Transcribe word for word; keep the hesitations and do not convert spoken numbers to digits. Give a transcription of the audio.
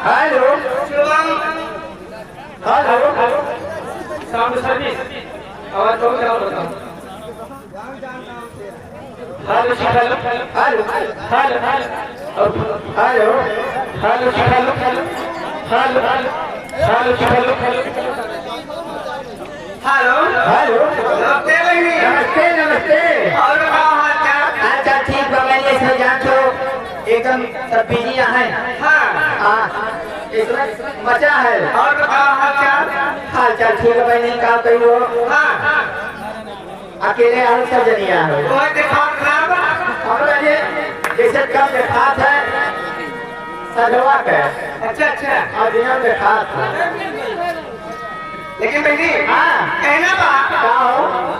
हेलो। हेलो। साउंड सर्विस। आवाज बहुत ज्यादा बताओ। हेलो, हेलो, हेलो, हेलो, हेलो, हेलो, हेलो, हेलो, हेलो, हेलो, हेलो, हेलो, हेलो। हेलो। हेलो। नमस्ते बहिनी। नमस्ते, नमस्ते। और का हाल चाल? हाल चाल ठीक बा, मैं ये सब जान लो, एकदम सब बिजी हैं। हाँ। हाँ, इसमें मचा है। और का हाल चाल? हाल चाल ठीक है, बहिनी, का कही हो? हाँ। अकेले आए, सब जनी आए। ओए, देखात ना बा। हमरा ये जैसे कम देखात है, सजवा के। अच्छा, अच्छा। और दिया देखात है। लेकिन बहिनी, हाँ। कहना बा, का हो?